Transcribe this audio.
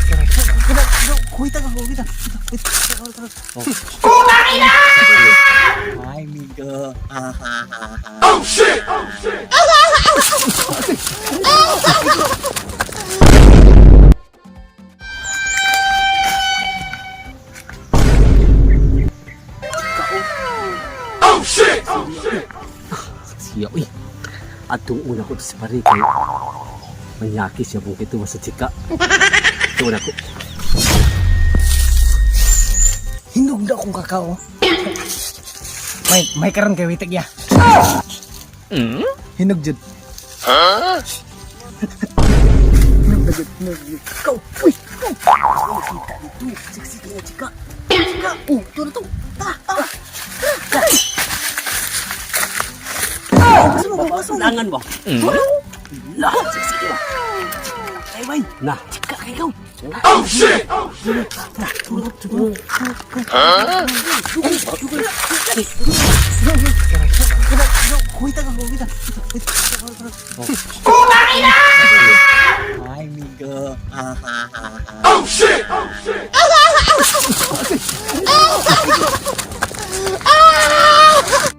Kuita ka, kuita. Ay, migo. Oh shit! Oh shit! Siya, uy. Atong una ko to si pare kay manyaki siya bukit ito sa chika. Ito una ko. Hinog na akong kakao. May karon kay witik ya. Hinog jud. Hinog na jud, hinog jud. Kakao. Uy, kakao. Kita dito. Sexy kaya chika. Chika. Oh, ito na to. Tara, tara. Tara. Pasok mo, pasok mo. Langan ba? La, sexy ka. Ay, bay. Na. Chika kay ikaw. Oh shit! Kuita ka, kuita. Ay, migo. Oh shit! Oh shit!